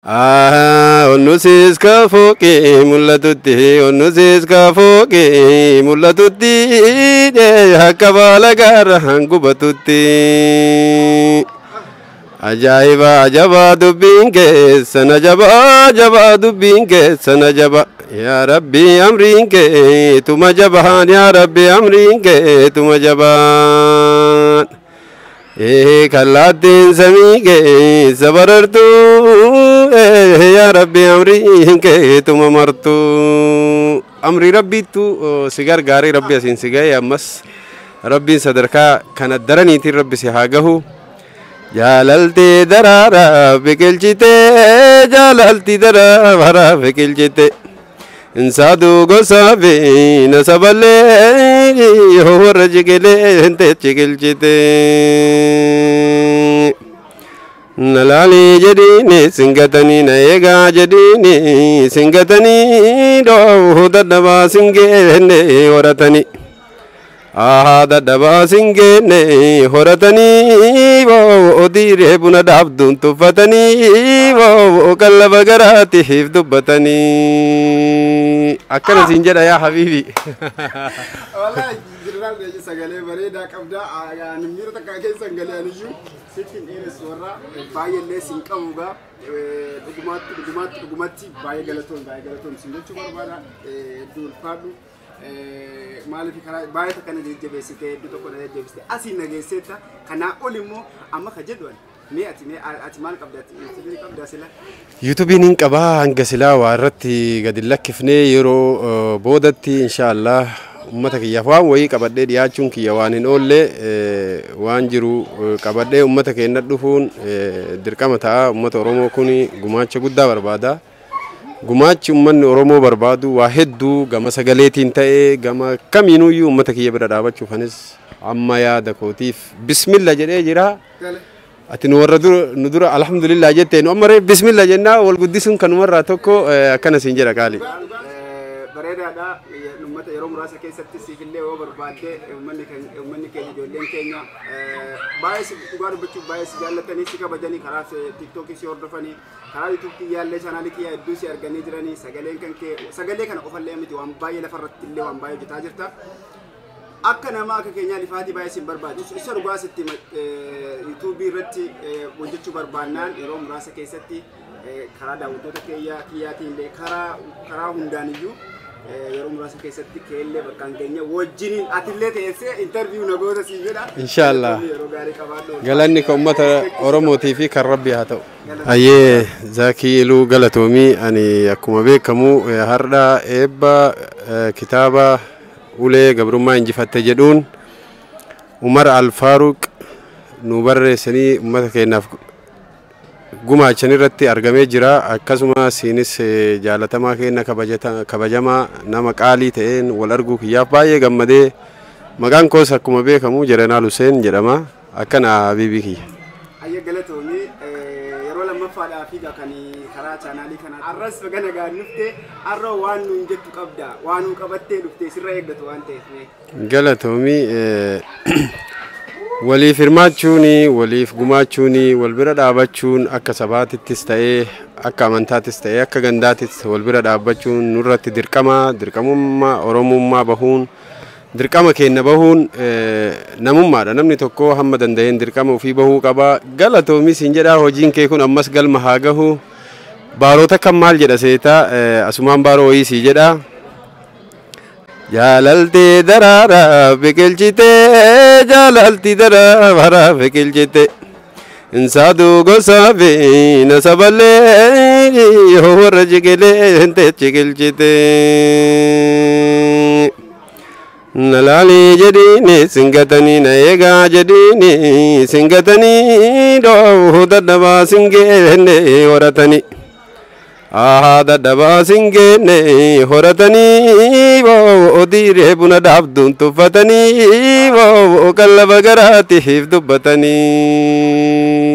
Onnusis ka fooqee mul'atutti, onnusis ka fooqee mul'atutti, akka baala gaara gubatutti. Ajaa'iba ajabaa dubbiin keessan ajabaa ajabaa dubbiin keessan ajaba. Yaa Rabbi, amriin kee tuma jabaan, yaa Rabbi, amriin kee tuma jabaan. Kallattiin samii keessa barartu, yaa Rabbi, amriin kee tuma martu. Amrii Rabbiittu si gargaarii, Rabbi asiin si ga'e, ammas Rabbiin sadarkaa kana daraniitiin Rabbi si haa gahu. Jaalalti daraaraa biqilchite, jaalalti daraaraa biqilchite. Insaaduu gosaa fi nasaballee yoo warra jiqilee ciqilchite. Na laalii jedhiini singatanii, na eegaa jedhiini singatanii, dhoowwu dadhabaa singeenne horatanii. Dadhabaa singeenne horatanii, odiiree buna dhaabduun tuffatanii, qallaba garaatiif dubbatanii. Akkana siin jedha, yaa habiibi. Wallahi jeneraal, sagalee bareedaa qabda. Ani miira takka keessa hin galee, aniyyuu sitti hin dheeressu, warra baay'eellee siin qabu gaa. Dhugumaatti dhugumaatti dhugumatti baay'ee galatoon, baay'ee galatoon siin jechuu barbaada. Hedduu ulfaadhu. Maaliif, karaa baay'ee takka na jajjabeessite, hedduu tokko na jajjabeessite, asiin na geesseetta. Kanaa ol immoo amma ka jedhu mee ati maal qabda? YouTubeii qabdaa sila? YouTubeiin hin qabaa, hanga silaa waa irratti gadi lakkifnee, yeroo boodatti inshaallah ummata kiyyaaf waan wayii qabadhee dhiyaachuun kiyya waan hin oolle. Waan jiru qabadhee ummata keenya dhufuun dirqama ta'a. Ummata Oromoo kun gumaacha guddaa barbaada. Gumaachi uummanni Oromoo barbaadu waa hedduu, gama sagaleetiin ta'ee gama kamiinuyyuu uummata kiyya bira dhaabachuuf anis amma yaada kootiif bismilla jedhee jira. Ati nu warra dura nu dura alhamdulillah jettee, nu amma reef bismilla jennaa wal guddisuun kanumarraa tokko akkana siin jedha, qaali. Bareedaadha. Uummata yeroo muraasa keessatti siifillee yoo barbaadde, uummanni keenya, ijoolleen keenya baay'ee si, dhugaa dubbachuuf, baay'ee si jaallatanii, si kabajanii, karaa TikTokii si hordofanii, karaa YouTube kiyyaallee chaanaalii kiyyaa hedduu si arganii jiranii. Sagaleen kan kee sagalee kana qofallee miti, waan baay'ee lafarratti illee waan baay'ee hojjetaa jirta. Akka nama akka keenyaa lifaatii baay'ee sin barbaachisu, isa dhugaa sitti YouTubeii irratti hojjechuu barbaannaan, yeroo muraasa keessatti karaa daawwattoota kiyyaatiin illee karaa hundaaniyyuu yeroo muraasa keessatti keellee bakkaan keenya wajjiniin atillee teessee interview na goota siin jedha. Inshaallah. Yeroo gaarii qabaadhu. Galanni kan uummata Oromootii fi kan Rabbi haa ta'u. Ayyee Zaakii Iluu, galatoomii. Ani akkuma beekamu har'a eebba kitaaba Ulee Gabrummaa Injifatte jedhuun Umar Alfaaruq nu barreessanii uummata keenyaaf gumaachan irratti argamee jira. Akkasuma siinis jaalatamaa keenya, kabajamaa nama qaalii ta'een wal arguu kiyyaaf baay'ee gammadee. Maqaan koos akkuma beekamu Jeneraal Hussein jedhama. Akkana, habiibii kiyya. Ayya, galatoomii. Yeroo lammaffaadhaaf egaa kan karaa chaanaalii kanaa arras baga nagaan dhufte. Har'a waan nuun jettu qabda, waan nuu qabattee dhufte sirra eeggatu waan ta'eef mee. Galatoomii. Waliif hirmaachuun, waliif gumaachuun, wal bira dhaabachuun, akka sabaatittis ta'ee, akka amantaattis ta'ee, akka gandaattis wal bira dhaabbachuun nurratti dirqama. Dirqamummaa Oromummaa bahuun, dirqama keenya bahuun namummaadha. Namni tokko hamma danda'een dirqama ofii bahuu qaba. Galatoomii siin jedhaa, hojiin kee kun ammas galma haa gahu. Baarota kan maal jedha seeta, asumaan baaroo wayii sii jedha. Jaalalti daraaraa biqilchite, jaalalti daraaraa biqilchite. Insaaduu gosaa fi nasaballee yoo warra jiqilee ciqilchite. Na laalii jedhiini singatanii, na eegaa jedhiini singatanii, dhoowwu dadhabaa singeenne horatanii. Dadhabaa singeenne horatanii, odiiree buna dhaabduun tuffatanii, qallaba garaatiif dubbatanii.